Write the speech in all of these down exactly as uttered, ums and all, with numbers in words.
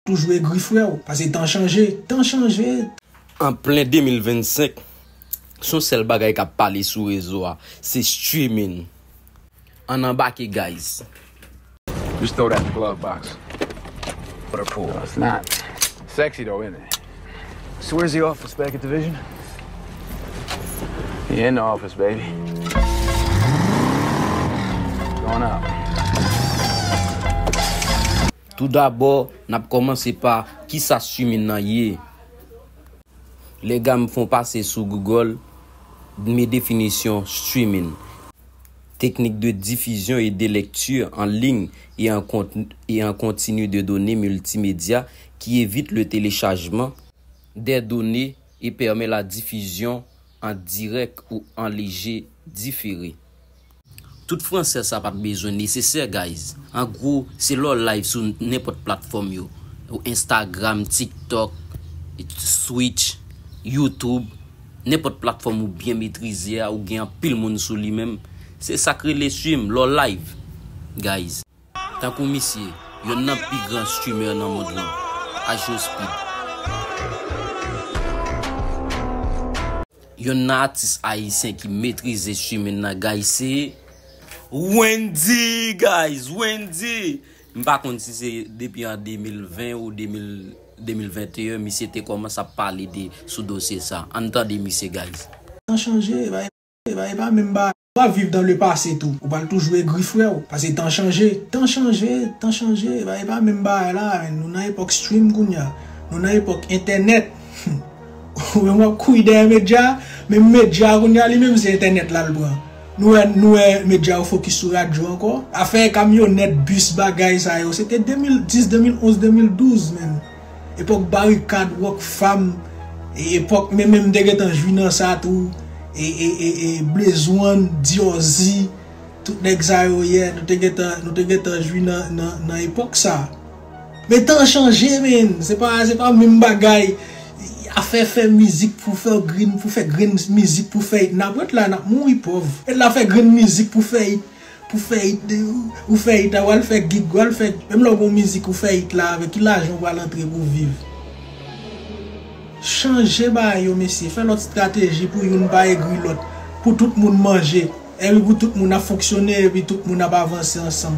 toujou egri frè w, paske tan chanje, tan chanje. An plen de mil vennsenk, se yon sèl bagay k ap pale sou rezo a, se streaming. Ann anbake, guys. Just throw that in the glove box. What a pull. No, it's not. Sexy though, isn't it? So where's the office? Back at Division? He in the office, baby. Going up. Toudabò, n ap kòmanse pa kisa streaming nan ye. Lè gars m fè yon pase sou Google, men definisyon streaming. Technique de diffusion et de lecture en ligne et en, con- et en continu de données multimédia qui évite le téléchargement des données et permet la diffusion en direct ou en léger différé. Tout fransè sa pa t bezwen nesesè, guys. An gwo, se lè w live sou nenpòt platfòm yo. Ou Instagram, TikTok, Twitch, YouTube, nenpòt platfòm ou byen metrize a, ou gen anpil moun sou li menm. Se sa k rele stream, lè w live, guys. Tankou misye, yonn nan pi gran streamer nan mond lan, Ajo Speed. Yonn nan atis ayisyen ki metrize streaming nan, guys, se Wendyy, guys, Wendyy. M pa konn si se depi an de mil ven ou de mil, de mil venteyen, misye te kòmanse ap pale de, sou dosye sa. Ann tande misye, guys. Tan chanje, e pa, e pa, e pa menm bagay. W ap viv dans le passé tou. Ou pral toujou egri frè w, paske tan chanje. Tan chanje, tan chanje, e pa, e pa menm bagay la, men. Nou nan epòk stream kounye a. Nou nan epòk entènèt. Ou menm w ap kouri dèyè medya, men medya kounye a li menm se entènèt la l pran. Nou wè, nou wè medya yo fokis sou radyo ankò. Afè kamyonèt, bis, bagay sa yo, se te de mil dis, de mil onz, de mil douz, menm. Epòk Barikad, Rockfam, e- epòk, men menm m te gentan jwi nan sa tou, e, e, e, e Blaze One, Diorzi, tout nèg sa yo, yeah, nou te gentan, nou te gentan jwi nan, nan, nan epòk sa. Men tan chanje, menn. Se pa, se pa menm bagay. Afè fè mizik pou fè grenn, pou fè grenn mizik pou fè it. N ap ret la, n ap mouri pòv. Ret la fè grenn mizik pou fè it, pou fè it, ou fè it, ou al fè gig, ou al fè, menm lè w gon mizik ou fè it la, avèk ki lajan ou pral antre pou viv? Chanje bagay yo, mesye. Fè lòt estrateji pou youn pa egri lòt. Pou tout moun manje. Epi pou tout moun ap fonksyone, epi tout moun ap avanse ansanm.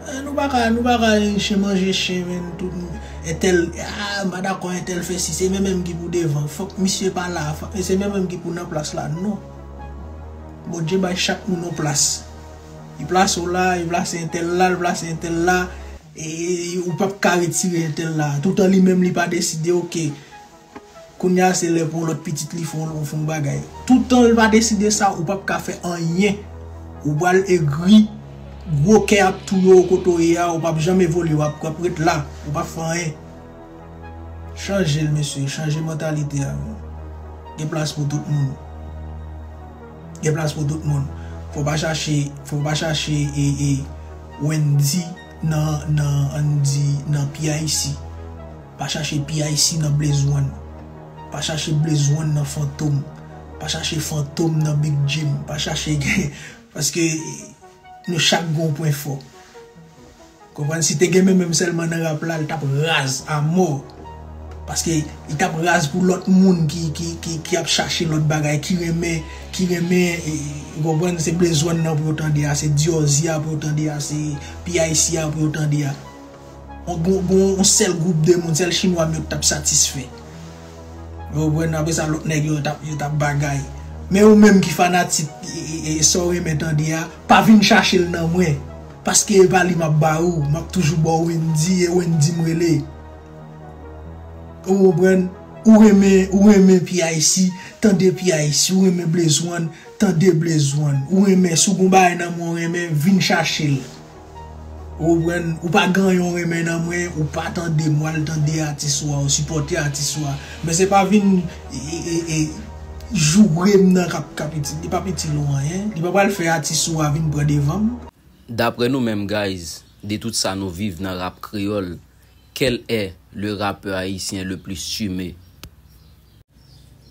Eh, nou pa ka, nou pa ka chen manje chen, menn, tout moun. Entèl, ah, m pa dakò entèl fè si, se menm menm ki pou devan. Fòk misye pa la, fòk, se menm menm ki pou nan plas la, non. Bondye bay chak moun yon plas. Li plase w la, li plase entèl la, li plase entèl la, e ou p ap ka retire entèl la. Toutan li menm li pa deside, oke. Kounye a se lè pou yon lòt pitit li fè yon, fè yon bagay. Toutan l pa deside sa, ou p ap ka fè anyen. Ou pral egri, gwo kè ap touye w kote w ye a, ou p ap janm evolye, w ap, w ap ret la, ou p ap fè anyen. Chanje l, mesye, chanje mantalite a, menn. Gen plas pou tout moun. Gen plas pou tout moun. Fò w pa chache, fò w pa chache e, e Wendyy nan, nan, ann di, nan P I C. Pa chache P I C nan Blaze One. Pa chache Blaze One nan Fantom. Pa chache Fantom nan Big Jim. Pa chache, paske nou chak gen yon pwen fò. Konprann? Si te gen men menm sèlman nan rap la, li t ap raz a mò. Paske li t ap raz pou lòt moun ki, ki, ki, ki ap chache lòt bagay, ki renmen, ki renmen, e, ou konprann, se Blaze One nan pou yo tande a, se Diorzi a pou yo tande a, se P I C a pou yo tande a. Yon, gon, gon, yon sèl gwoup de moun, sèl chinwa m yo t ap satisfè. Ou konprann? Apre sa, lòt nèg yo t ap, yo t ap bagay. Men ou menm ki fanatik, e, e, e, sa w renmen tande a, pa vin chache l nan mwen. Paske e pa li m ap ba ou, m ap toujou ba w Wendyy, e Wendyy m rele. Ou konprann? Ou renmen, ou renmen P I C, tande P I C, ou renmen Blaze One, tande Blaze One. Ou renmen, si w gon bagay nan men w renmen, vin chache l. Ou konprann? Ou pa gen anyen w renmen nan mwen, ou pa tande m, w al tande atis ou a, ou sipòte atis ou a. Men se pa vin, e, e, e, e, joure m nan k ap, k ap itil, li p ap itil ou anyen. Li pa pral fè atis ou a vin pran devan m. Daprè nou menm, guys, de tout sa nou viv nan rap kreyòl, quel est le rappeur haïtien le plus streamé?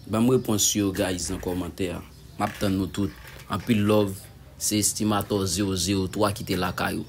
Ban m repons yo, guys, nan kòmantè a. M ap tann nou tout. Anpil love. Se Estimator zewo zewo twa ki te lakay ou.